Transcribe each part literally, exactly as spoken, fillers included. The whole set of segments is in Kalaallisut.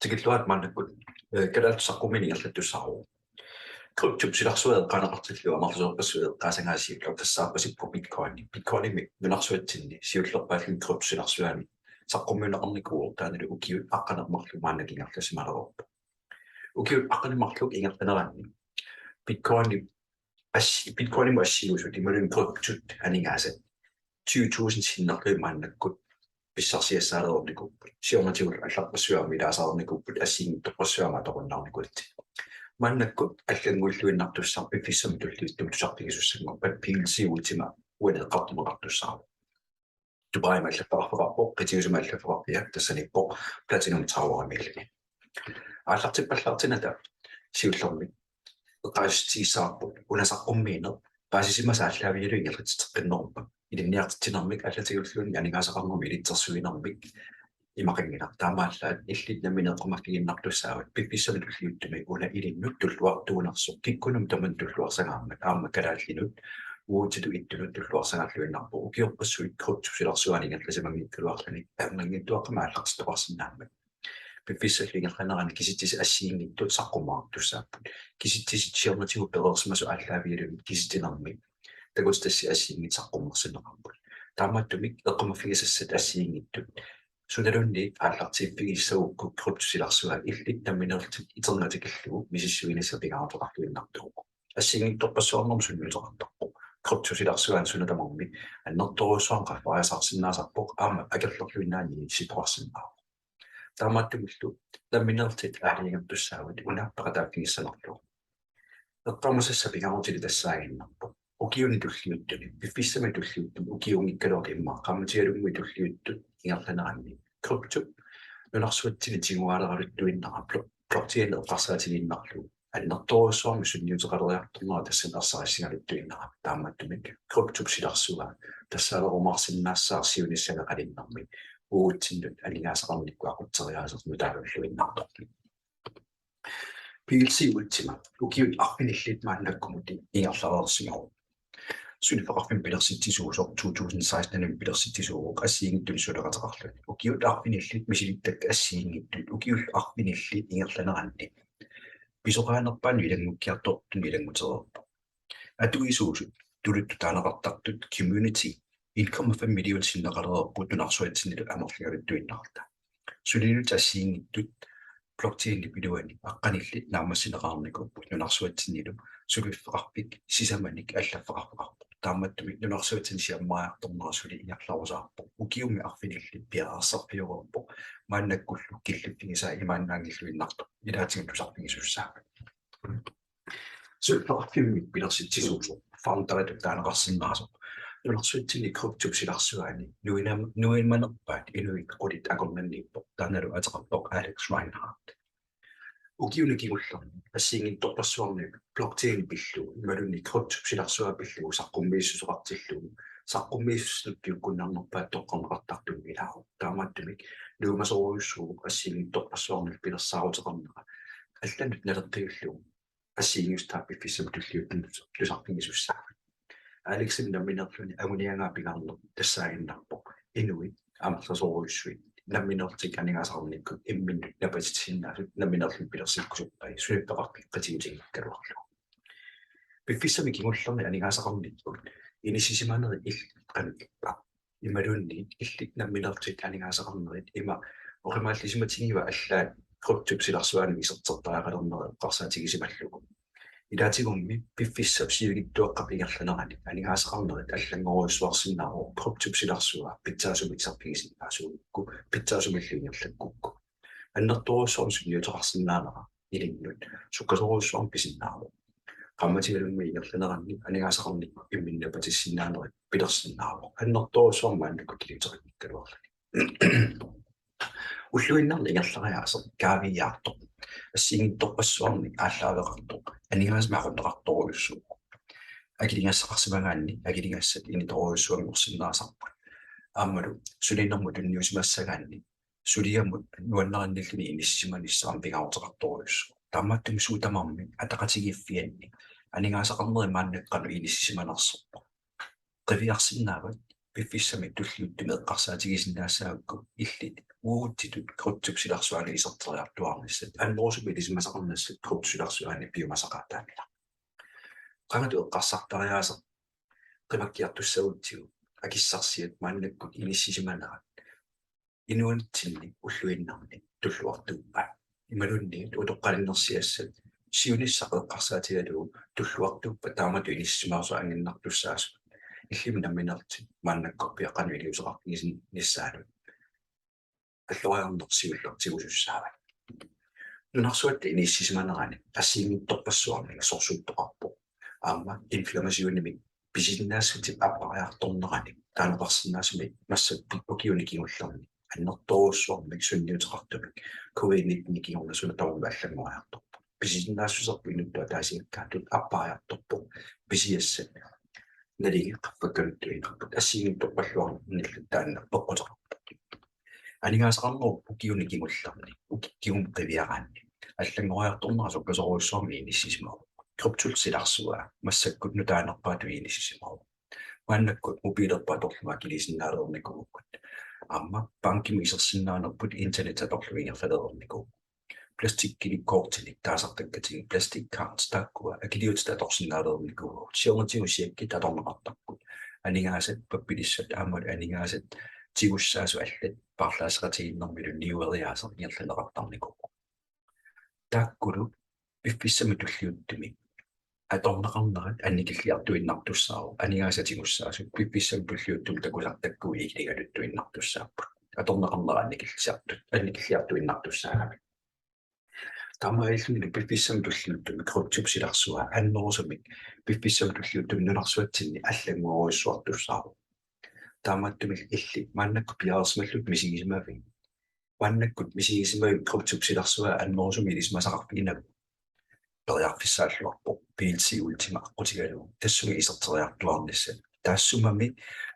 Tikilluarit maannakkut, eh, kalaallisut saqqummiineq ingerlattussaavoq. Kryptop silarsuaq eqqaaneqartillugu amerlasoorpassuit eqqaasagaat siulleq tassaarpasippoq Bitcoini. Bitcoinimi nunarsuatsinni siullerpaalluni kryptop silarsuani saqqummiunneqarnikuuvoq, taannalu ukiut aqqaneq-marluk maannakkut ingerlasimalereerpoq. Ukiut aqqaneq-marluk ingerlaneranni Bitcoini assi-, Bitcoinimut assiusut imaluunniit kryptot aningaasat tyve tusind sinnerlugit maannakkut pissarsiassaalereernikuupput. Siornatigut allarpassuarmi ilaasareernikuupput assigiinngitsorpassuarmi atoqqunnaarnikuullutik. Maannakkut allanngulluinnartussaq piffissami tulliuttumi tusarfigisussanngorpat P L C Ultima uani eqqartorneqartussaavoq. Dubaimi allaffeqarfeqarpoq, qitiusumi allaffeqarfia tassaniippoq Platinum Towerimiilluni. Aallartippallaartinnata siullermik eqqaasitsissutigissavarput una saqqummiineq paasisimasaat aallaavigalugit ingerlatitseqqinneruppat. Ilinniartitsinermik allatigulluunniit aningaasaqarnermik ilitsersuinermik imaqanngilaq. Taamaallaat illit nammineq eqqumaffigiinnartussaavat piffissami tulliuttumi una ilinnut tulluartuunersoq, kikkunnut tamanut tulluarsagaammat, aamma kalaallinut uagutsitut ittunut tulluarsagaalluinnarpoq. Ukiorpassuit kryptop silarsuani ingerlasimanngikkaluarluni ajornanngitsuaqqamik aallartittoqarsinnaammat. Piffissallu ingerlanerani kisitsisit assigiinngitsut saqqummertussaapput. Kisitsisit siornatigut pereersimasut aallaavigalugit kisitsinermi takutitassi assigiinngitsut saqqummersinneqarput. Taamaattumik eqqumaffigisassat assigiinngitsut sunaluunniit aallartiffigissagukku kryptop silarsuaq illit nammineerlutit iternatikillugu misissuinissaq pingaaruteqarluinnartuuvoq. Assigiinngitsorpassuarnermut sunniuteqartarpoq. Kryptop silarsuani suna tamarmi annertoorujussuarmik qaffariasaarsinnaasarpoq aamma akerlerluinnaani inissittoqarsinnaavoq. Taamaattumillu nammineerlutit aalajangertussaavat una peqataaffigissanerlugu. Eqqaamasassaq pingaarutilik tassaaginnarpoq ukiuni tulliuttuni, piffissami tulliuttumi, ukiunngikkaluartoq immaqa qaammatialunnguit tulliuttut ingerlaneranni kryptop nunarsuatsinni tiguaaleraluttuinnarami, blo-, blockchain eqqarsaatigiinnarlugu annertoorujussuarmik sunniuteqaleriartornera tassani ersarissigaluttuinnarami. Taamaattumik kryptop silarsuaq tassaalerumaarsinnaassaaq siunissami qaninnermi uagutsinnut aningaasaqarnikkut aqutseriaaseq nutaalulluinnartoq. P L C Ultima ukiut arfinillit maannakkumut ingerlareersimavoq. Suliffeqarfimmik pilersitsisuusoq, to tusind seksten pilersitsisuuvoq assigiinngitsunik suleqateqarluni. Ukiut arfinillit misilittakkat assigiinngitsut, ukiut arfinillit ingerlaneranni pisoqaanerpaanut ilanngukkiartortunut ilanngutereerpoq. Atuisuusut tuluttut taaneqartartut community en komma fem million sinneqalereerput nunarsuatsinnilu amerligaluttuinnarluta. Suliniutit assigiinngitsut blockchainip iluani aqqanillit naammassineqarnikuupput nunarsuatsinnilu suliffeqarfik sisamanik allaffeqarfeqarpoq. Taamaattumik nunarsuatsinni siammariartornera suli ingerlarusaarpoq. Ukiumi arfinillit piareersarfioreerpoq. Maannakkullu killiffigisaa imaannaanngilluinnartoq ilaatigut tusarfigisussaavat. Suliffeqarfimmik pilersitsisuusoq, founderitut taaneqarsinnaasoq, nunarsuatsinni kryptop silarsuani nuinam-, nuimanerpaat inuit qulit akornanniippoq, taannalu ateqarpoq Alex Reinhardt. Ukiuni kingullerni assigiinngitsorpassuarni blockchain pillugu imaluunniit kryptop silarsuaa pillugu saqqummiissuseqartillugu saqqummiissuseq piukkunnarnerpaat toqqarneqartartunut ilaavoq. Taamaattumik nuimasorujussuuvoq assigiinngitsorpassuarnillu pilersaaruteqarnera allanut naleqqiullugu assigiinngissutaa piffissami tulliuttumi tusarfigisussaavat. Alexip nammineerluni anguniagaa pingaarneq tassaaginnarpoq inuit amerlasoorujussuit nammineerlutik aningaasaqarnikkut imminnut napatitsisinnaasut nammineerluni pilersikkusuppai suliffeqarfik qitiutinngikkaluarlugu. Piffissami kingullermi aningaasaqarnikkut inissisimanerit illit qanoq ippa? Imaluunniit illit nammineerlutit aningaasaqarnerit ima oqimaallisimatigiva allaat kryptop silarsuani isertertariaqalernerit eqqarsaatigisimallugu. Ilaatigummi piffissap sivikitsuaqqap ingerlanerani aningaasaqarnerit allanngorujussuarsinnaavoq kryptop silarsua pitsaasumik iserfigisinnaasuugukku pitsaasumillu ingerlakkukku. Annertoorujussuarmik sunniuteqarsinnaanera ilinnut sukkasoorujussuarmik pisinnaavoq. Qaammatialunnguit ingerlaneranni aningaasaqarnikkut imminnut napatissinnaanerit pilersinnaavoq. Annertoorujussuarmik maannakkut iliuuseqanngikkaluarluni. Ulluinnarni ingerlariaaseq kaaviiaartoq, assigiinngitsorpassuarnik aallaaveqartoq, aningaasanik aqunneqartorujussuuvoq. Akiligassaqarsimagaanni akiligassat initoorujussuanngorsinnaasarput. Aammalu sulinermut tunniusimassagaanni suliamut nuannarinnilluni inissisimanissaq aamma pingaaruteqartorujussuuvoq. Taamaattumik suut tamarmik ataqatigiiffianni aningaasaqarnerit maannakkut qanoq inissisimanersorpoq. Qiviarsinnaavat piffissami tulliuttumi eqqarsaatigisinnaassagukku illit uagutsitut kryptop silarsuani iserteriartuaarnissat, annerusumik ilisimasaqarnissat kryptop silarsuani piumasaqaataanngilaq. Qangatut eqqarsartariaaseq qimakkiartussagutsigu akissarsiat maannakkut inissisimanerat inuunitsinni ulluinnarni tulluartuuppat. Imaluunniit utoqqalinersiassat siunissaq eqqarsaatigalugu tulluartuuppat taamatut inissisimasoq anginnartussaasut. Illimmi nammineerlutit maannakkorpiaq qanoq iliuuseqarfigisinnissaanut alloriarneq siulleq tigusussaavat. Nunarsuatta inissisimanerani assigiinngitsorpassuarnik sorsuuttoqarpoq. Aamma inflammationimik pisisinnaassutsip appariartornerani taaneqarsinnaasumik massakkut ukiuni kingullerni annertoorujussuarmik sunniuteqartumik covid nitten kingorna suna tamarmi allanngoriartorpoq. Pisisinnaassuserput inuttut ataasiakkaatut appariartorpoq. Pisiassat nalingi qaffakkaluttuinnarput. Assigiinngitsorpassuarnillu taanna peqquteqarpoq. Aningaasaqarnerup ukiuni kingullerni, ukikkut qiviaraanni allanngoriartornera sukkasoorujussuarmik inissisimavoq. Kryptop silarsua massakkut nutaanerpaatut inissisimavoq. Maannakkut mobilerput atorlugu akiliisinnaalernikuuvugut. Aamma bankimut isersinnaanerput internet atorlugu ingerlalernikuuvugut. Plastikkinik kortinik taasartakkatigut plastic cards taakkua akiliutit atorsinnaalernikuuvugut. Siornatigut checkit atorneqartarput. Aningaasat pappilissat aamma aningaasat tigussaasut allat paarlaasseqatigiinnermilu niueriaaseq ingerlanneqartarnikuuvoq. Taakkulu piffissami tulliuttumi atorneqarnerat annikilliartuinnartussaavoq, aningaasat tigussaasut piffissami tulliuttumi takusartakkavut ikiligaluttuinnartussaapput. Atorneqarnerat annikilliartu-, annikilliartuinnartussaagami. Taamaalillunilu piffissami tulliuttumi kryptop silarsua annerusumik piffissami tulliuttumi nunarsuatsinni allanngorujussuartussaavoq. Taamaattumik illit maannakkut piareersimallutit misigisimavit, maannakkut misigisimavit kryptop silarsua annerusumik ilisimasaqarfiginagu, periarfissaalluarpoq P L C Ultima aqqutigalugu tassunga iserteriartuaarnissat. Taassumami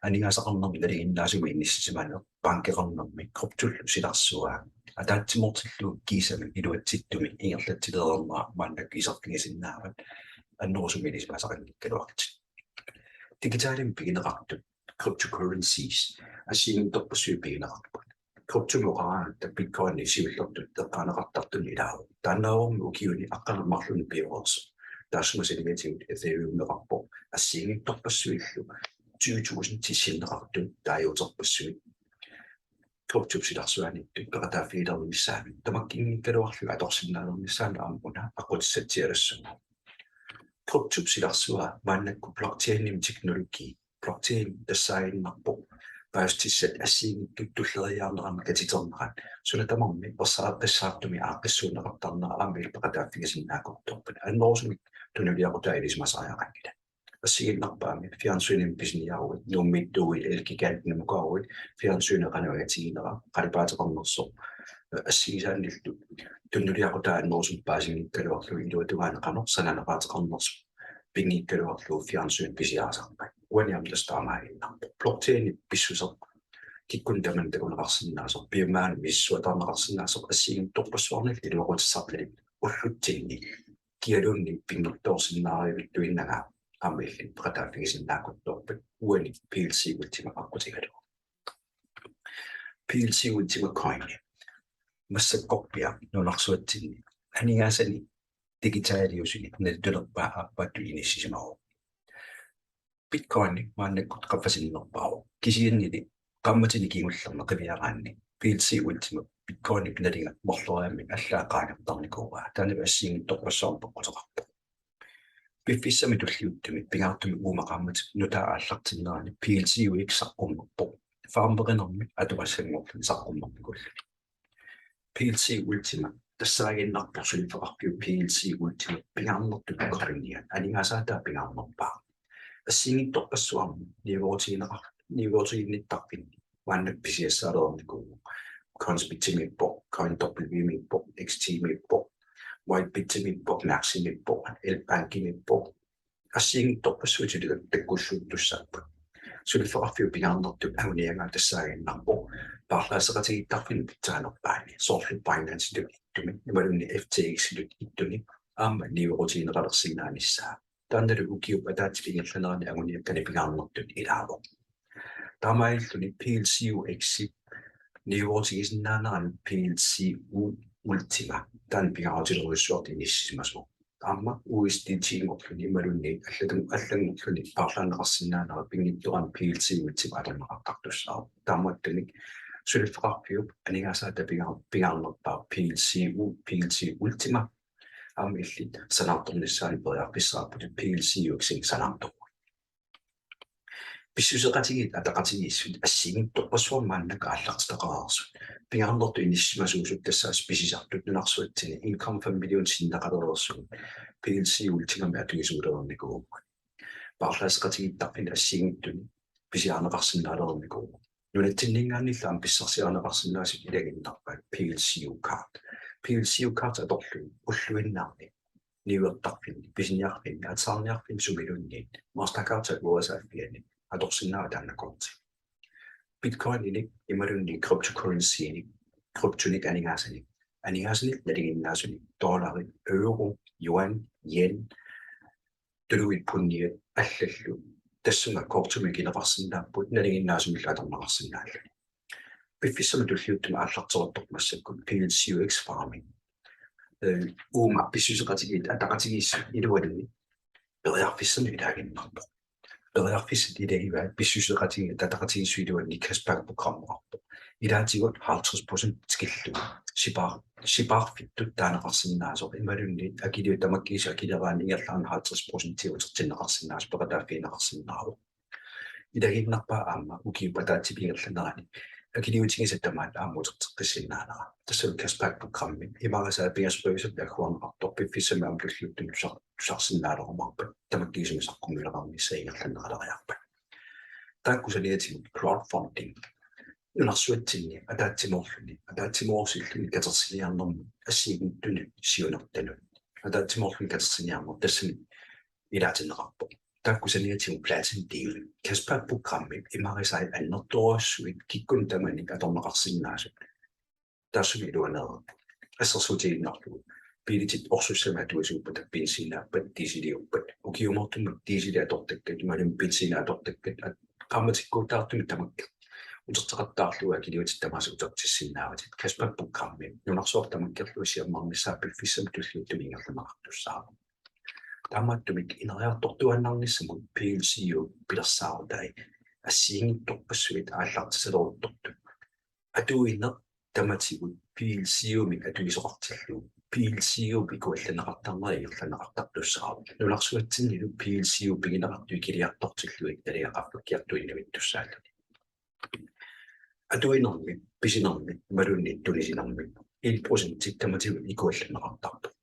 aningaasaqarnermi nalinginnaasumik inissisimaneq bankeqarnermi kryptollu silarsua ataatsimoortillugu kiisami iluatsittumik ingerlatsilereernera maannakkut iserfigisinnaavat, annerusumik ilisimasaqanngikkaluarlutit. Digitalimik pigineqartut cryptocurrencies assigiinngitsorpassuit pigineqarput. Kryptomik oqaraangatta Bitcoini siullertut eqqaaneqartartuni ilaavoq. Taannaavoq ukiuni aqqaneq-marlunni pioreersoq. Taassuma saniatigut Ethereumeqarpoq, assigiinngitsorpassuillu tyve tusind sinneqartut taaguuterpassuit kryptop silarsuaniittut peqataaffigilernissaanut tamakkiinngikkaluarlugit atorsinnaalernissaanut aamma una aqqutissatsialassuuvoq. Kryptop silarsua maannakkut blockchainimik teknologi, blockchain tassaaginnarpoq paasissutissat assigiinngitsut tulleriiaarnerannik katiternerat suna tamarmi ersaaqqissaartumik aaqqissuunneqartarnera aamma illit peqataaffigisinnaakuttorpat. Annerusumik tunuliaqutaa ilisimasariaqanngilaq. Assigiinnarpaamik fjernsynimik pisiniaruit, Nuummiittuuguit, Elgigantimiikkaaruit, fjernsyni qanoq atiginera, qalipaateqarnersoq, assigisaannillu tunuliaqutaa annerusumik paasinngikkaluarlugu iluatungaani qanoq sananeqaateqarnersoq pinngikkaluarlugu fjernsyn pisiarisarpat. Uani aamma tassa taamaaginnarpoq. Blockchainip pissuseq kikkunnit tamanit takuneqarsinnaasoq, piumaanut misissuataarneqarsinnaasoq assigiinngitsorpassuarnillu iluaqutissartalik ullutsinni kialuunniit pinngitsoorsinnaarivilluinnanga aamma illit peqataaffigisinnaakuttorpat uani P L C Ultima aqqutigalugu. P L C Ultima Coini massakkorpiaq nunarsuatsinni aningaasanik digitaliusunik nalitunerpaat aappaattut inissisimavoq. Bitcoini maannakkut qaffasinnerpaavoq. Kisiannili qaammatini kingullerni qiviaraanni P L C Ultima Bitcoinip nalinga marloriaammik allaat qaangertarnikuuaa. Taanna assigiinngitsorpassuarnik peqquteqarpoq. Piffissami tulliuttumi pingaartumik uuma qaammatip nutaaq aallartinnerani P L C U X saqqummerpoq. Farmerinermi atugassanngorluni saqqummerpikuulluni. P L C Ultima tassaaginnarpoq suliffeqarfiup P L C Ultima pingaarnertut coiniat, aningaasaataa pingaarnerpaaq. Assigiinngitsorpassuarni niuerutigineqar-, niuerutiginnittarfinni maanna pisiassaalereernikuuvoq. Coinsbitimiippoq, CoinW-miippoq, X T-miippoq, WhiteBitimiippoq, Maximiippoq, LBankimiippoq. Assigiinngitsorpassuit takkussuuttussaapput. Suliffeqarfiup pingaarnertut anguniagaa tassaaginnarpoq paarlaasseqatigiittarfinni pitsaanerpaani, soorlu Binance-itut ittumi imaluunniit F T X-itut ittuni aamma niuerutigineqalersinnaanissaa. Taannalu ukiup ataatsip ingerlanerani anguniakkani pingaarnertut ilaavoq. Taamaalilluni P L C U X-ip Niuerutigisinnaanera P L C U Ultima, taanna pingaarutilerujussuartut inissisimasoq. Aamma U S D T-nngorluni imaluunniit allatun allanngorluni paarlaanneqarsinnaanera pinngitsoorani P L C U Ultima atorneqartartussaavoq. Taamaattumik suliffeqarfiup aningaasaata pingaar-, pingaarnerpaaq P L C U, P L C U Ultima, aamma illit sanaartornissaanut periarfissaqarputit P L C U X-inik sanaartorlutit. Pissuseqatigiit ataqatigiissut assigiinngitsorpassuarnik maannakkut aallartitaqareersut. Pingaarnertut inissisimasuusut tassaasut pisisartut nunarsuatsinni en komma fem million sinneqalereersugut P L C U Ultimamik atuisuulereernikuuvugut. Paarlaasseqatigiittarfinni assigiinngitsunik pisiarineqarsinnaalereernikuuvoq. Nunatsinninngaanniillu aamma pissarsiarineqarsinnaasut ilagiinnarpaat P L C U Card. P L C U Card atorlugu ulluinnarni niuertarfinni, pisiniarfinni, aatsitaarniarfinni sumiluunniit Mastercard akuerisaaffiani atorsinnaavat taanna korti. Bitcoininik imaluunniit cryptocurrencynik, kryptonik aningaasanik, aningaasanik nalinginnaasunik, dollari, euro, yuan, yen, tuluit pundiat allallu tassunga kortimut ikineqarsinnaapput nalinginnaasumillu atorneqarsinnaalluni. Piffissami tulliuttumi aallarteruttorpoq massakkut P L C U X Farming. Eh, uuma pissuseqatigiit ataqatigiissut iluanni periarfissanut ilaaginnarpoq. Periarfissat ilagivaat pissuseqatigiit ataqatigiissut iluanni cashback programmeqarpoq. Ilaatigut halvtreds procent tikillugu sipaar-, sipaarfittut taaneqarsinnaasoq imaluunniit akiliut tamakkiisut akileraanni ingerlaannaq halvtreds procent utertinneqarsinnaasoq peqataaffigineqarsinnaavoq. Ilagiinnarpaa aamma ukiup ataatsip ingerlanerani akiliutigisat tamaat aamma uterteqqissinnaanera. Tassa cashback programmi imarisaa pingasoqiusatta agguarneqartoq piffissami aamma tulliuttumi tusar-, tusarsinnaalerumaarpat tamakkiisumik saqqummiulernissaa ingerlanneqaleriarpat. Taakku saniatigut crowdfunding. Nunarsuatsinni ataatsimoorluni, ataatsimoorusilluni katersiniarnermut assigiinngitsunut siunertanut. Ataatsimoorluni katersiniarneq tassani ilaatinneqarpoq. Taakku saniatigut Platin Deal, cashback programmi imarisai annertoorujussuit kikkunnit tamanit atorneqarsinnaasut. Taassuma iluaneerpoq. Assersuutigiinnarlugu biilitit orsussamik atuisuuppata, benziinaappat, dieseliuppat, ukiumoortumik dieselit atortakkat imaluunniit benziinit atortakkat, at-, qaammatikkuutaartumik tamakku uterteqattaarlugu akiliutit tamaasa utertissinnaavatit. Cashback programmi nunarsuaq tamakkerlugu siammarnissaa piffissami tulliuttumi ingerlanneqartussaavoq. Taamaattumik ineriartortuaannarnissamut P L C U pilersaarutai assigiinngitsorpassuit aallartisaleruttortut. Atuineq tamatigut P L C U-mik atuisoqartillugu, P L C U-p ikuallanneqartarnera ingerlanneqartartussaavoq. Nunarsuatsinnilu P L C U pigineqartut ikiliartortillugit naliga qaffakkiartuinnavittussaalluni. Atuinermi, pisinermi, imaluunniit tunisinermi en procenti tamatigut ikuallanneqartarpoq.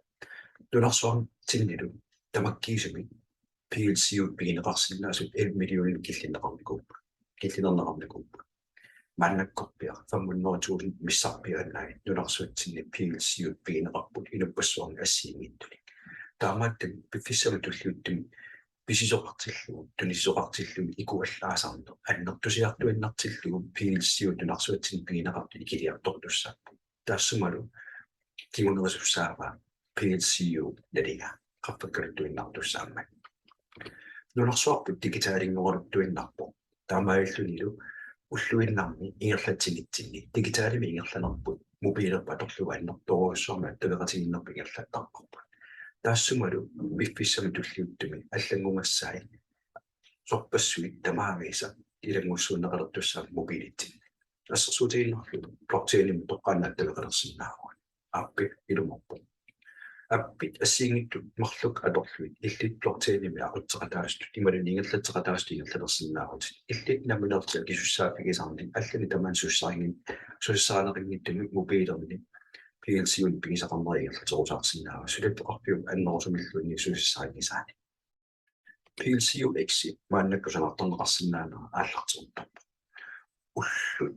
Nunarsuatsinnilu tamakkiisumik P L C U pigineqarsinnaasut elleve millionit killinneqarnikuupput. Killilerneqarnikuupput. Maannakkorpiaq fem hundrede tusind missarpiaannagit nunarsuatsinni P L C U pigineqarput inuppassuarnit assigiinngitsunik. Taamaattumik piffissami tulliuttumi pisisoqartillugu, tunisisoqartillugu ikuallaasarneq annertusiartuinnartillugu P L C U nunarsuatsinni pigineqartut ikiliartortussaapput. Taassumalu kingunerisussaavaa P L C U nalinga qaffakkaluttuinnartussaammat. Nunarsuarput digitalinngoraluttuinnarpoq. Taamaalillunilu ulluinnarni ingerlatsinitsinni digitalimik ingerlanerput mobiilerput atorlugu annertoorujussuarmik attaveqatigiinnerput ingerlattarparput. Taassumalu piffissami tulliuttumi allanngugassai sorpassuit tamaviisa ilanngussuunneqalertussaapput mobiilitsinni. Assersuutigiinnarlugu blockchainimik toqqaannaq attaveqalersinnaavugut. Appi ilumoorpoq. Appit assigiinngitsut marluk atorlugit illit blockchainimi aqutseqataasutut imaluunniit ingerlatseqataasutut ingerlalersinnaavutit. Illit nammineerlutit akisussaaffigisarnik allanik tamanit susassarinngi-, susassarineqanngitsumik mobiilerni P L C U-nik pigisaqarneri ingerlaterusaarsinnaavoq suliffeqarfiup annerusumilluunniit susassarinngisaannik. P L C U X-i maannakkut sanaartorneqarsinnaanera aallarteruttorpoq. Ullut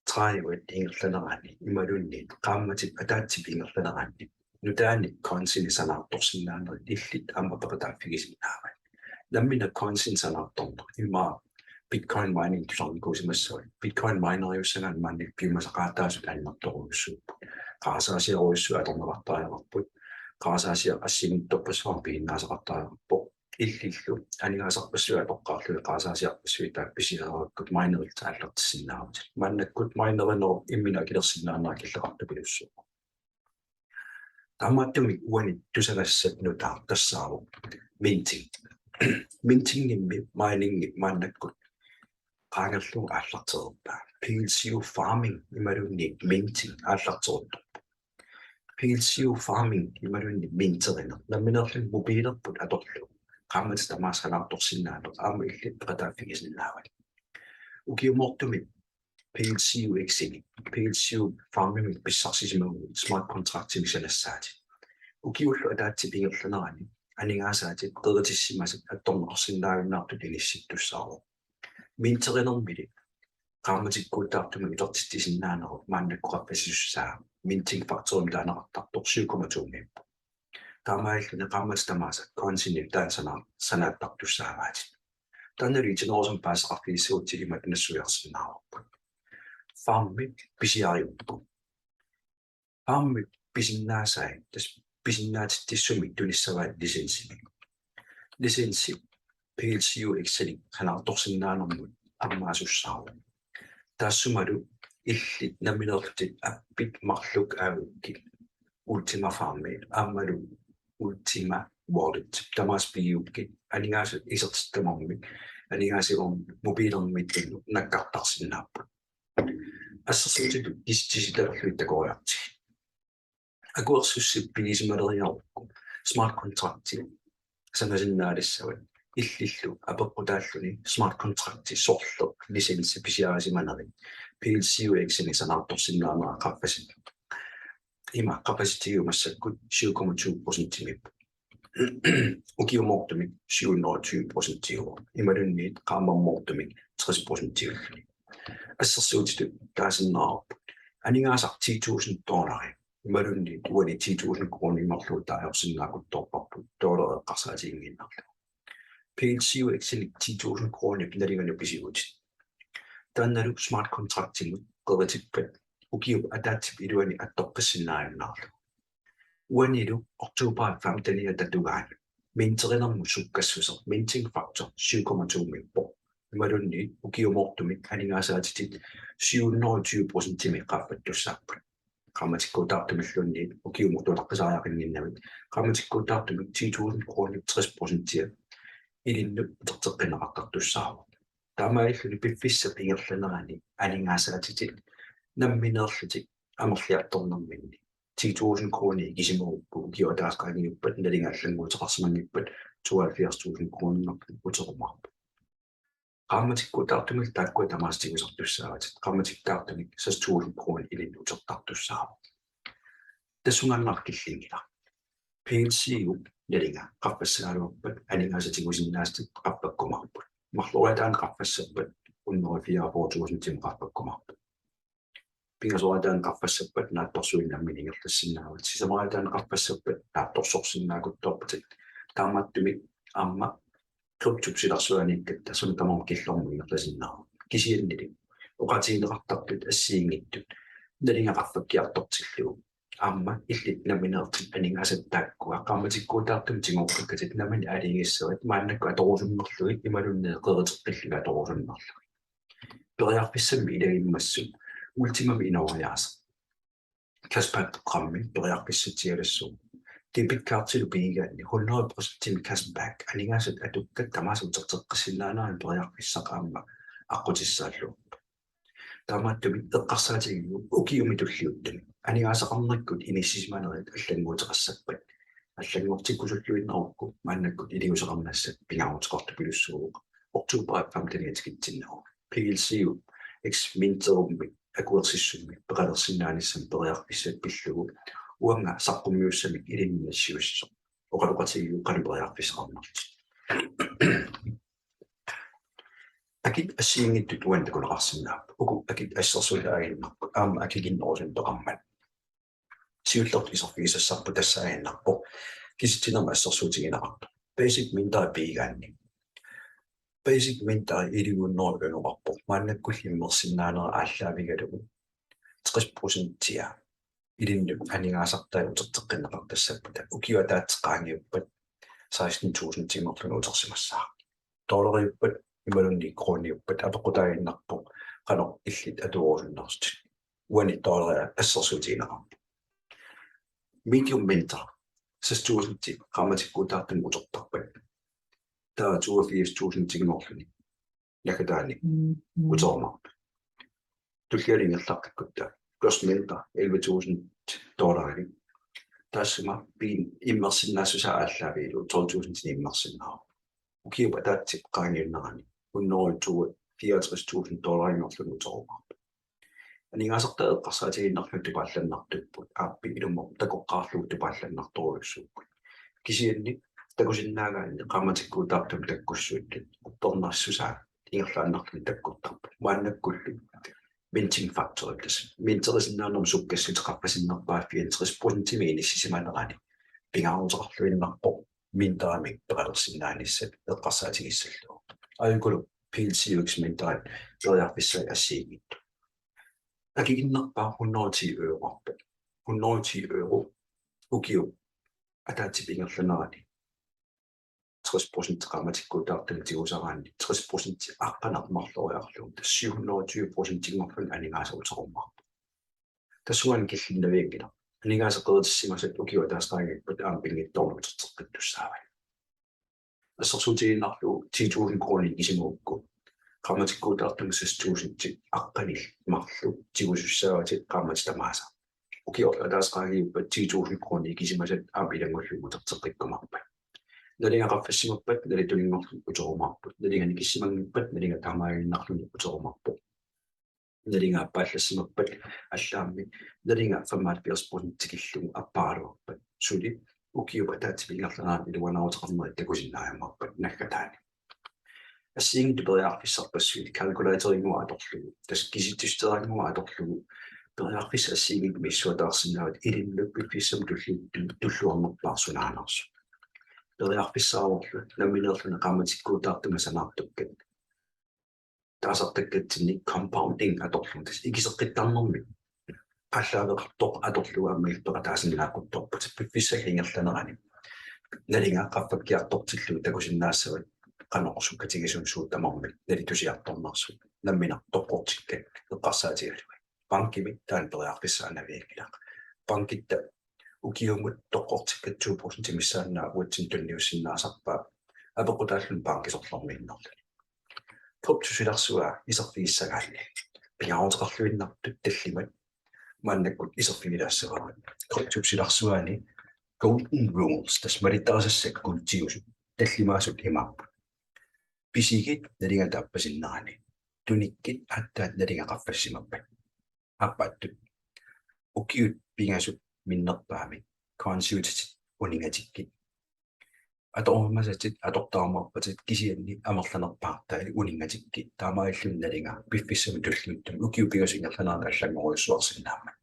tredive ingerlaneranni imaluunniit qaammatip ataatsip ingerlaneranni nutaanik coinsinik sanaartorsinnaanerit illit aamma peqataaffigisinnaavat. Nammineq coinsinik sanaartorneq immaqa Bitcoin mining tusarnikuusimassavat. Bitcoin mineriussagaanni maannakkut piumasaqaataasut annertoorujussuupput. Qarasaasiarujussuit atorneqartariaqarput. Qarasaasiaq assigiinngitsorpassuarnik piginnaasaqartariaqarpoq. illillu aningaasarpassuit atoqqaarlugit qarasaasiarpassuit taakku pisiareerakkit minerit aallartissinnaavutit. Maannakkut minerinerup imminut akilersinnaanera killeqartupilussuuvoq. Taamaattumik uani tusagassat nutaaq tassaavoq minting. Mintingimmi miningi maannakkut qaangerlugu aallartereerpaa. PLCU farming imaluunniit minting aallarteruttorpoq. PLCU farming imaluunniit minterineq nammineerluni mobilerput atorlugu qaammatit tamaasa sanaartorsinnaaneq aamma illit peqataaffigisinnaavat. Ukiumoortumik PLCUX-inik, PLCU farmimik pissarsisimaguit smart contractimik sanassaatit. Ukiullu ataatsip ingerlanerani aningaasaatit qeritissimasat attorneqarsinnaajunnaartutut inissittussaavoq. Minterinermili qaammatikkuutaartumik utertitsisinnaanerup maannakkut qaffassisussaa minting faktorimik taaneqartartoq syv komma to-miippoq. Taamaalilluni qaammatit tamaasa coinsinik taanna sana-, sanaattartussaavaatit. Taannalu itinerusumik paasisaqarfigissagutsigit imatut nassuiarsinnaavarput. Farmi pisiariupput. Farmi pisinnaasai, tassa pisinnaatitsissumik tunissavaat licensimik. Licensi PLCUX-inik sanaartorsinnaanermut ammaasussaavoq. Taassumalu illit nammineerlutit appit marluk aagukkit Ultima Farmi aammalu Ultima Wallet tamaasa pigigukkit aningaasat isertitaq tamarmik aningaasivut mobilermiittut nakkartarsinnaapput. Assersuutitut kisitsisitalerlugit takoriartigit. Akuersussat pigisimaleriarukku smart contracti sanasinnaalissavat illillu apeqqutaalluni smart contracti sorleq licensi pisiarisimanerit PLCUX-inik sanaartorsinnaanera qaffasi-, ima qaffasitigiumassakkut syv komma to procentimiippoq. Ukiumoortumik syv hundrede og tyve procentiuvoq. Imaluunniit qaammamoortumik tres procentiulluni. Assersuutitut taasinnaavarput aningaasaq ti tusind dollari imaluunniit uani ti tusind kroner imerlugu taajorsinnaakuttoorparput dollari eqqarsaatiginngiinnarlugu. PLCUX-inik ti tusind kroner nalinganut pisigutit. Taannalu smart contractimut qeritippat ukiup ataatsip iluani attoqqissinnaajunnaarlugu. Uanilu oktober femten-iata tungaanut minterinermut sukkassuseq minting faktor syv komma to-miippoq. Imaluunniit ukiumoortumik aningaasaatitit syv hundrede og tyve procentimik qaffattussaapput. Qaammatikkuutaartumilluunniit ukiumut tulaqqisariaqannginnavit qaammatikkuutaartumik ti tusind kroner tres procentia ilinnut uterteqqinneqartartussaavoq. Taamaalilluni piffissap ingerlanerani aningaasaatitit nammineerlutit amerliartornerminni ti tusind kroner ikisimagukku ukioq ataaseq qaangiuppat nalinga allannguuteqarsimanngippat tooghalvfjerds tusind kroner uterumaarput. Qaammatikkuutaartumik taakkua tamaasa tigusartussaavatit, qaammatikkuutaartumik seks tusind kroner ilinnut utertartussaavoq. Tassungaannaq killinngilaq. PLCU nalinga qaffassagaluarpat aningaasat tigusinnaasatit qaffakkumaarput. Marloriaataaneq qaffassappat hundrede og fireogfyrre tusindimut qaffakkumaarput. Pingasoriaataaneq qaffassappat naatsorsuinnaq nammineq ingerlassinnaavat. Sisamariaataaneq qaffassappat naatsorsorsinnaakuttoorpatit. Taamaattumik aamma kryptop silarsuaniikkatta suna tamarmi killormut ingerlasinnaavoq. Kisiannili oqaatigineqartartut assigiinngitsut nalinga qaffakkiartortillugu aamma illit nammineerlutit aningaasat taakkua qaammatikkuutaartumik tigooqqikkatit nammineq aalajangissavat maannakkut atorusunnerlugit imaluunniit qeriteqqillugit atorusunnerlugit. Periarfissammi ilagimmassuk Ultimami inooriaaseq cashback programmi periarfissatsialassuuvoq. Debit cardilu pigigaanni hundrede procent cashback aningaasat atukkat tamaasa uterteqqissinnaaneranut periarfissaq aamma aqqutissaalluarpoq. Taamaattumik eqqarsaatigiuk ukiumi tulliuttumi aningaasaqarnikkut inissisimanerit allannguuteqassappat. Allanngortikkusulluinnarukku maannakkut iliuuseqarnassat pingaaruteqartupilussuuvoq. Oktober femten-iata tikitsinnagu. PLCUX minterimik akuersissummik peqalersinnaanissamut periarfissat pillugu uanga saqqummiussamik ilinnut nassiussisoq. Oqaloqatigiuk qanoq periarfissaqarnerlutit. Akit assigiinngitsut uani takuneqarsinnaapput. Uku akit assersuutaaginnarput aamma akikinnerusunik peqarmat. Siullertut iserfigisassarput tassaaginnarpoq kisitsinermik assersuutigineqartoq. Basic minteri pigigaanni. Basic minteri elleve hundrede euroqarpoq. Maannakkulli immersinnaanera aallaavigalugu tres procentia ilinnut aningaasartai uterteqqinneqartassappata. Ukiup ataatsip qaangiuppat seksten tusindinngorluni utersimassaaq. Dollariuppat imaluunniit koruuniuppat apeqqutaaginnarpoq qanoq illit atuerusunnersutit. Uani dollaria assersuutigineqarpoq. Medium minter seks tusind qaammatikkuutaartumik utertarpat, taava toogfirs tusindinngorluni naggataani uterumaarpoq. Tulliani ingerlaqqikkutta, Ghost Minter elleve tusind dollarinik. Taassuma piin immersinnaassusaa aallaavigalugu tolv tusindinik immersinnaavoq. Ukiup ataatsip qaangiunnerani hundrede fireogtres tusind dollarinngorluni uterumaarpoq. Aningaasartaa eqqarsaatigiinnarlugu tupaallannartuupput, aappi ilumut takoqqaarlugu tupaallannartorujussuupput. Kisianni takusinnaagaanni qaammatikkuutaartumik takkussuuttut uppernassusaat ingerlaannarluni takkuttarput. Maannakkullu minting factor, tassa minterisinnaanermut sukkassuseq qaffasinnerpaaffiani tres procentimik inissisimanerani pingaaruteqarluinnarpoq minterimik peqalersinnaanissat eqqarsaatigissallugu. Aajukulu P L C U X minterit periarfissai assigiinngitsut. Akikinnerpaaq hundrede ti euroorpoq. Hundrede ti euro ukiup ataatsip ingerlanerani tres procent qaammatikkuutaartumik tigusaraanni tres procent aqqaneq marloriarlugu, tassa syv hundrede og tyve procentinngorluni aningaasat uterumaarput. Tassunga killinnavianngilaq. Aningaasat qeritissimasat ukiup ataaseq qaangiuppat aamma pinngitsoornak uterteqqittussaavat. Assersuutigiinnarlugu ti tusind kroner ikisimagukku, qaammatikkuutaartumik seks tusind aqqanillit marluk tigusussaavatit qaammatit tamaasa. Ukiorlu ataaseq qaangiuppat ti tusind kroner ikisimasat aamma ilanngullugit uterteqqikkumaarpat. Nalinga qaffassimappat nalittuninngorluni uterumaarput. Nalinga nikissimanngippat nalinga taamaaginnarluni uterumaarpoq. Nalinga appaallassimappat allaammi nalinga femoghalvfjerds procent tikillugu apparaluarpat, suli ukiup ataatsip ingerlanerani iluanaaruteqarnerit takusinnaajumaarpat naggataani. Assigiinngitsut periarfissarpassuit calculatorinnguaq atorlugu, tassa kisitsissuteqannguaq atorlugu, periarfissat assigiinngitsut misissuataarsinnaavat ilinnut piffissami tulliuttumi tulluarnerpaaq sunaanersoq. Periarfissaavorlu nammineerluni qaammatikkuutaartumik sanaartukkat taasartakkatsinnik compounding atorlugu, tassa ikiseqqittarnermik aallaaveqartoq atorlugu aamma peqataasinnaaqquttorput piffissap ingerlanerani. Nalinga qaffakkiartortillugu takusinnaassavat qanoq sukkatigisumik suut tamarmik nalitusiartornersut nammineq toqqortikkat eqqarsaatigalugit. Bankimi taanna periarfissaanavianngilaq. Bankitta ukiumut toqqortikkat to procent missaannaat uatsinnut tunniussinnaasarpaat apeqqutaalluni bankisorlermiinnerluni. Kryptop silarsuaa iserfigissagaanni pingaaruteqarluinnartut tallimat maannakkut iserfigilaassavagut. Kryptop silarsuaani golden rules, tassa malittarisassat kuultiusut, tallimaasut imaapput: Pisigit nalinga taappasinnerani. Tunikkit aatsaat nalinga qaffassimappat. Aappaattut: Ukiut pingasut minnerpaamik coinsiutitit uninngatikkit. Atorumasatit atortarumaarpatit, kisianni amerlanerpaartai uninngatikkit. Taamaalilluni nalinga piffissami tulliuttumi ukiut pingasut ingerlaneranni allanngorujussuarsinnaammat.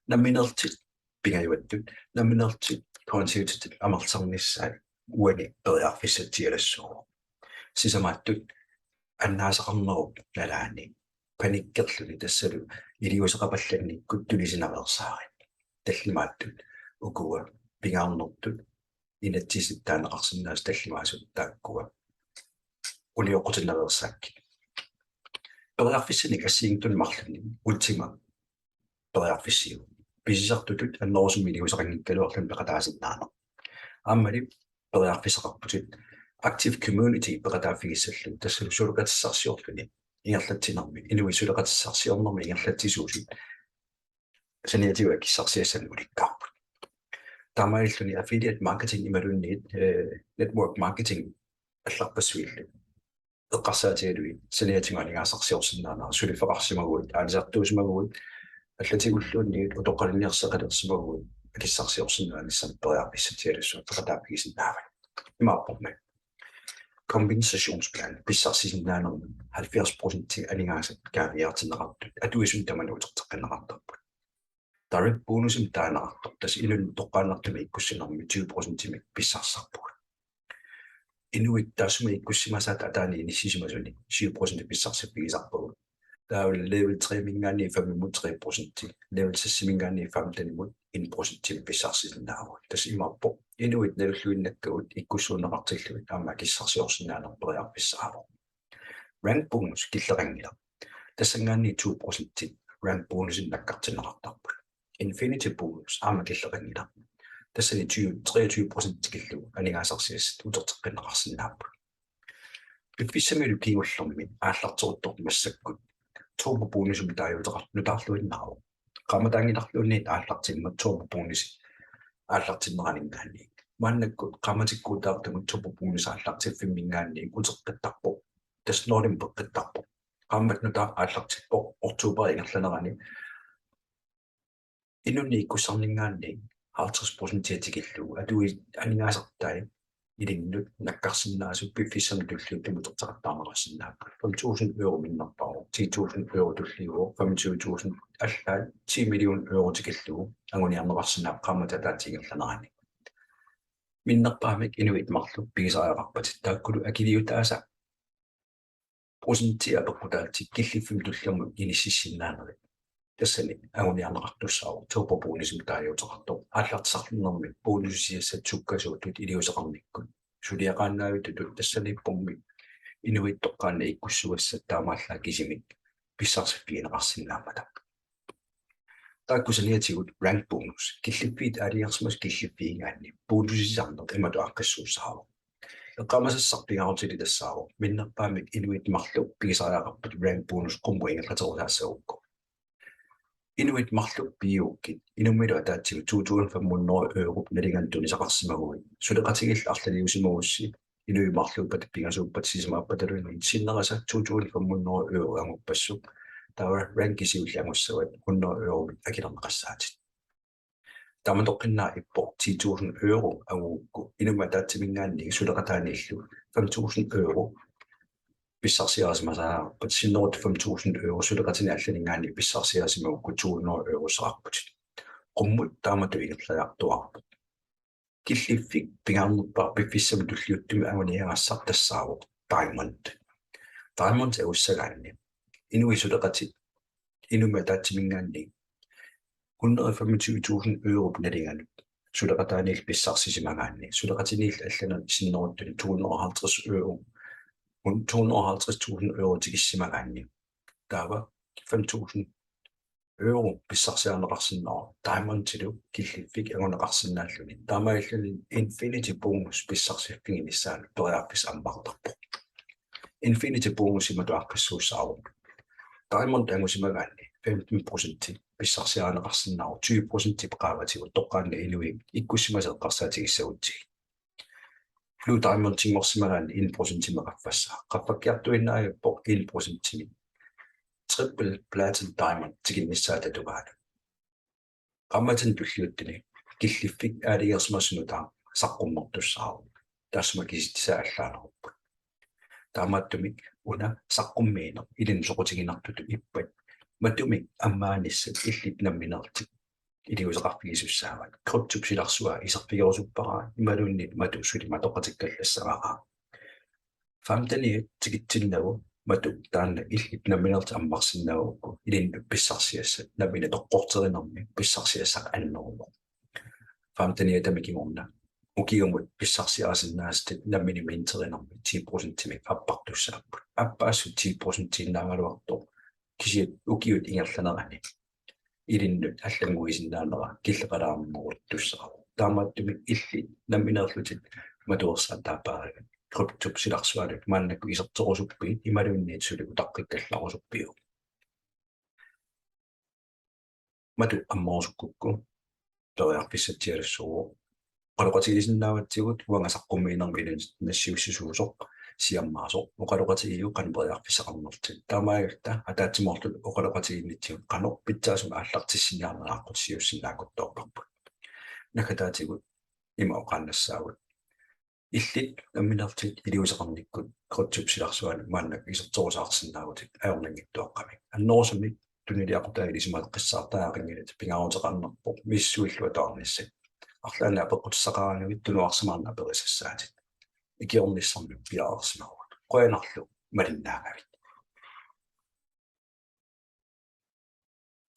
Nammineerlutit pingajuattut, nammineerlutit coinsiutitit amerlisarnissaat uani periarfissatsialassuuvoq. Sisamaattut annaasaqarnerup nalaani panikkerluni, tassalu iliuuseqapallannikkut tunisinaveersaarit. Tallimaattut ukua pingaarnertut inatsisit taaneqarsinnaasut tallimaasut taakkua unioqqutinnaveersaakkit. Periarfissanik assigiinngitsunik marlunnik Ultima periarfissiivoq. Pisisartutut annerusumik iliuuseqanngikkaluarluni peqataasinnaaneq. Aammali periarfissaqarputit active community peqataaffigissallugu, tassalu suleqatissarsiorluni ingerlatsinermi, inuit suleqatissarsiornermi ingerlatsisuusut saniatigut akissarsiassanik ulikkaarput. Taamaalilluni affiliate marketing imaluunniit, eh, network marketing allarpassuillu eqqarsaatigalugit saniatigut aningaasarsiorsinnaanera suliffeqarsimaguit, aalisartuusimaguit, allatigulluunniit utoqqalinersiaqalersimaguit akissarsiorsinnaanissamut periarfissatsialassuaq peqataaffigisinnaavat. Imaappormi: Kompensationsplan, pissarsisinnaanermut halvfjerds procent aningaasat kaaviiaartinneqartut atuisunut tamanut uterteqqinneqartarput. Direct bonusimik taaneqartoq, tassa inunnut toqqaannartumik ikkussinermi tyve procentimik pissarsisarpugut. Inuit taassuma ikkussimasaata ataani inissisimasuni syv procent pissarsiffigisarpagut. Taava level tre-minngaanniit femimut tre procent, level seks-iminngaanniit femtenimut en procentimik pissarsisinnaavugut. Tassa imaappoq Inuit nalulluinnakkagut ikkussuunneqartillugit aamma akissarsiorsinnaaneq periarfissaavoq. Rank bonus killeqanngilaq. Tassanngaanniit to procent rank bonusinik nakkartinneqartarput. Infinity bonus aamma killeqanngilaq. Tassani tyve, treogtyve procent tikillugu aningaasarsiassat uterteqqinneqarsinnaapput. Piffissamilu kingullermi aallarteruttormat massakkut turbo bonusimik taaguuteqartoq nutaarluinnaavoq. Qaammataanngilarluunniit aallartimmat turbo bonusi aallartinneraninngaanniit. Maannakkut qaammatikkuutaartumut turbo bonus aallartiffimminngaanniit uteqqittarpoq. Tassa nulimut peqqittarpoq. Qaammat nutaaq aallartippoq oktober ingerlanerani. Inunnik ikkussarninngaanniit halvtreds procent tikillugu atuisut aningaasartai ilinnut nakkarsinnaasut piffissami tulliuttumi uterteqattaarneqarsinnaapput. Fem tusind euro minnerpaavoq, ti tusind euro tulliuvoq, femogtyve tusind allaat ti million euro tikillugu anguniarneqarsinnaapput qaammat ataatsip ingerlanerani. Minnerpaamik inuit marluk pigisariaqarpatit taakkulu akiliutaasa procentia apeqqutaatit killiffimmi tulliummut inississinnaanerit. Tassani anguniarneqartussaavoq turbo bonusimik taaguuteqartoq aallartisarnermi bonusisiassat sukkasuutut iliuuseqarnikkut. Suliaqaannavitutut tassaniippummi inuit toqqaannaq ikkussugassat taamaallaat kisimik pissarsiffigineqarsinnaammata. Taakku saniatigut rank bonus. Killiffiit aalajangersimasut killiffigigaanni bonusisarneq imatut aaqqissuussaavoq. Eqqaamasassaq pingaarutilik tassaavoq minnerpaamik inuit marluk pigisariaqarpatit rank bonus qummut ingerlaterusaassagukku. Inuit marluk pigukkit inummilu ataatsigut to tusind fem hundrede europ nalinganik tunisaqarsimaguit suleqatigiillu arlaliusimagussi inuit marluuppat pingasuuppat sisamaappataluunniit sinnerisa to tusind fem hundrede euro anguppassuk taava ranki siulleq angussavat hundrede euromik akilerneqassaatit. Taamatoqqinnaaq ippoq ti tusind euro angugukku inummit ataatsiminngaanniit suleqataaniillu fem tusind euro pissarsiarisimasariaqarpat sinneruttut fem tusind euro suleqatini allaninngaanniit pissarsiarisimagukku to hundrede eurussavarput. Qummut taamatut ingerlajartuaarput. Killiffik pingaarnerpaaq piffissami tulliuttumi anguniagassaq tassaavoq Diamond. Diamond angussagaanni inuit suleqatit inummit ataatsiminngaanniit hundrede femogtyve tusind europ nalinganut suleqataaniillu pissarsisimagaanni suleqatiniillu allanut sinneruttuni to hundrede og halvtreds euro, to hundrede og halvtreds tusind euro tikissimagaanni taava fem tusind euro pissarsiarineqarsinnaavoq Diamondilu killiffik anguneqarsinnaalluni. Taamaalilluni Infinity Bonus pissarsiffiginissaanut periarfissaq ammartarpoq. Infinity Bonus imatut aaqqissuussaavoq. Diamond angusimagaanni femten procent pissarsiarineqarsinnaavoq, tyve procent qaavatigut toqqaannaq inuit ikkussimasut eqqarsaatigissagutsigit. Blue Diamondinngorsimagaanni en procentimik qaffassaaq. Qaffakkiartuinnarpoq en procentimik Triple Platinum Diamond tikinnissaata tungaanut. Qaammatini tulliuttuni killiffik aalajangersimasunut taava saqqummertussaavoq. Taassuma kisitsisaa allaanerupput. Taamaattumik una saqqummiineq ilinnut soqutiginartutut ippat matumik ammaanissat illit nammineerlutit iliuuseqarfigisussaavat. Kryptop silarsua iserfigerusuppara imaluunniit matu suli matoqatikkallassavara. Femteniat tikitsinnagu matu taanna illit nammineerlutit ammarsinnaagukku ilinnut pissarsiassat nammineq toqqorterinermi pissarsiassaq anneruvoq. Femteniatami kingorna ukiumut pissarsiarisinnaasatit nammineq minterinermi ti procentimik appartussaapput. Appaassut ti procentiinnaagaluartoq kisiat ukiut ingerlaneranni ilinnut allannguisinnaanera killeqalaarneruttussaavoq. Taamaattumik illit nammineerlutit matuersaat taapaarit kryptop silarsuanut maannakkut iserterusuppiuk imaluunniit suli utaqqikkallarusuppiuk. Matu ammarusukkukku periarfissatsialassuuvoq. Oqaloqatigisinnaavatsigut uanga saqqummiinermi ilinnut nassiussisuusoq siammaasoq. Oqaloqatigiuk qanoq periarfissaqarnerlutit. Taamaalilluta ataatsimoorluta oqaloqatigiinnitsigut qanoq pitsaasumik aallartissinniarneq aqqutissiuussinnaakuttoorparput. Naggataatigut ima oqaannassaagut. Illit nammineerlutit iliuuseqarnikkut kryptop silarsuanut maannakkut iserterusaarsinnaavutit ajornanngitsuaqqamik. Annerusumik tunuliaqutai ilisimaqqissaartariaqanngilatit pingaaruteqarnerpoq misissuilluartuarnissat. Arlaannik apeqqutissaqaraangamik tunuarsimaarneq aperisassaatit. Ikiornissamik piareersimavugut. Qujanarlu malinnaagavit.